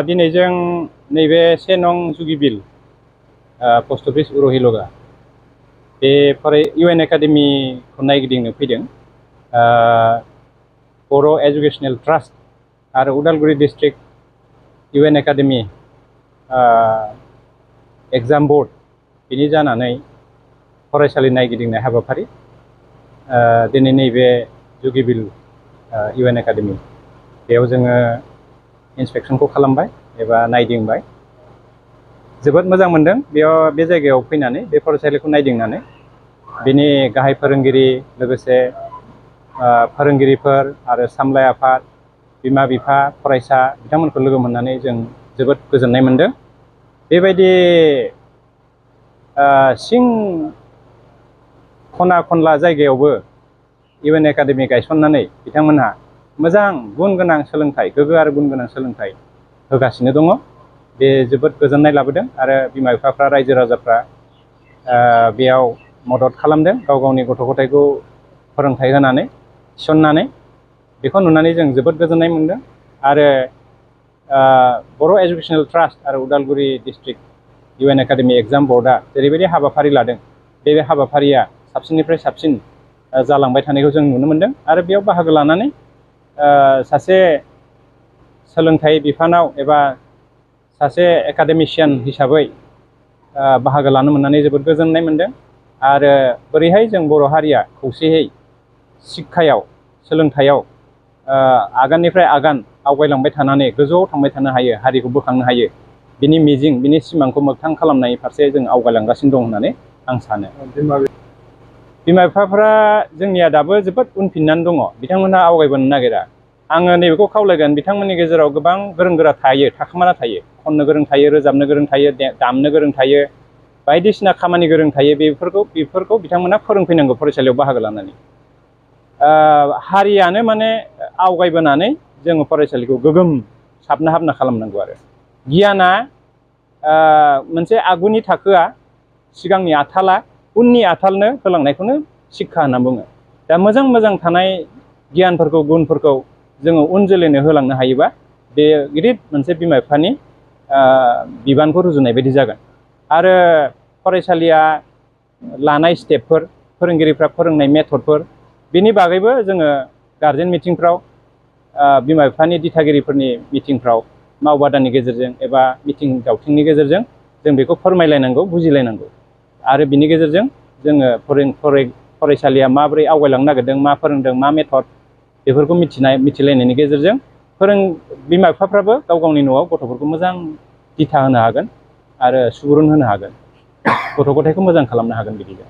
दिनै जों नैबे 1 नं जुगिबिल पस्ट अफिस उरहिलगा बे UN एकाडेमिखौ नायगिदिंनो फैदों। बर' एजुकेशनेल ट्रास्ट आरो Udalguri district UN academy exam board बिनि जानानै फरायसालि नायगिदिंनाय हाबाफारि दिनै नैबे जुगिबिल UN एकाडेमि बेयाव जोङो इन्सपेक्सनखौ खालामबाय एबा नायदिंबाय। जोबोद मोजां मोनदों बे जायगायाव फैनानै बे फरायसालिखौ नायदिंनानै बिनि गाहाय फोरोंगिरि लोगोसे फोरोंगिरिफोर आरो सामलाय आफाद बिमा बिफा फरायसा बिथांमोनखौ लोगो मोननानै जों जोबोद गोजोननाय मोनदों। बेबायदि सिं खना खनला जायगायावबो UN एकाडेमि गायसननानै बिथांमोनहा मोजां गुन गोनां सोलोंथाइ गोग्गो आरो गुन गोनां सोलोंथाइ होगासिनो दङ। बे जोबोद गोजोननाय लाबोदों आरो बिमा बिफाफ्रा रायजो राजाफ्रा बेयाव मदद खालामदों गाव गावनि गथ' गथायखौ फोरोंथाइ होनानै थिसननानै बेखौ नुनानै जों जोबोद गोजोननाय मोनदों। आरो बर' एजुकेशनेल ट्रास्ट आरो Udalguri district UN academy exam बर्डआ जेरैबायदि हाबाफारि लादों बे हाबाफारिया साबसिननिफ्राय साबसिन जालांबाय थानायखौ जों नुनो मोनदों। आरो बेयाव बाहागो लानानै सासे सोलोंथाइ बिफानाव एबा सासे एकाडेमिशियान हिसाबै बाहागो लानो मोननानै जोबोद गोजोननाय मोनदों। आरो बोरैहाय जों बर' हारिया खौसेयै शिक्षायाव सोलोंथाइयाव आगाननिफ्राय आगान आवगायलांबाय थानानै गोजौआव थांबाय थानो हायो हारिखौ बोखांनो हायो बिनि मिजिं बिनि सिमांखौ मोगथां खालामनायनि फारसे जों आवगायलांगासिनो दं होननानै आं सानो। बिमा बिफाफ्रा जोंनिया दाबो जोबोद उनफिननानै दङ। बिथांमोनहा आवगायबोनो नागिरा। आङो नैबेखौ खावलायगोन बिथांमोननि गेजेराव गोबां गोरों गोरा थायो थाखोमाना थायो खननो गोरों थायो रोजाबनो गोरों थायो दामनो गोरों थायो बायदिसिना खामानि गोरों थायो बेफोरखौ बिथांमोना फोरोंफैनांगौ फरायसालियाव बाहागो लानानै। हारियानो माने आवगायबोनानै जोङो फरायसालिखौ गोगोम साबना हाबना खालामनांगौ। आरो गियाना मोनसे आगुनि थाखोआ सिगांनि आथाला उननि आथालनो होलांनायखौनो शिक्षा होनना बुङो। दा मोजां मोजां थानाय गियानफोरखौ गुनफोरखौ जोङो उन जोलैनो होलांनो हायोबा बे गिदिर मोनसे बिमा बिफानि बिबानखौ रुजुनाय बायदि जागोन। आरो फरायसालिया लानाय स्टेपफोर फोरोंगिरिफ्रा फोरोंनाय मेथडफोर बेनि बागैबो जोङो गारजेन मिटिंफ्राव बिमा बिफानि दिथागिरिफोरनि मिटिंफ्राव मावबादानि गेजेरजों एबा मिटिं दावथिंनि गेजेरजों जों बेखौ फोरमायलायनांगौ बुजिलायनांगौ। आरो बिनि गेजेरजों जोङो फरायसालिया माबोरै आवगायलांनो नागिरदों मा फोरोंदों मा मेथड बेफोरखौ मिथिलायनायनि गेजेरजों बिमा बिफाफ्राबो गाव गावनि न'आव गथ'फोरखौ मोजां दिथा होनो हागोन आरो सुबुरुन होनो हागोन गथ' गथायखौ मोजां खालामनो हागोन बिदिजों।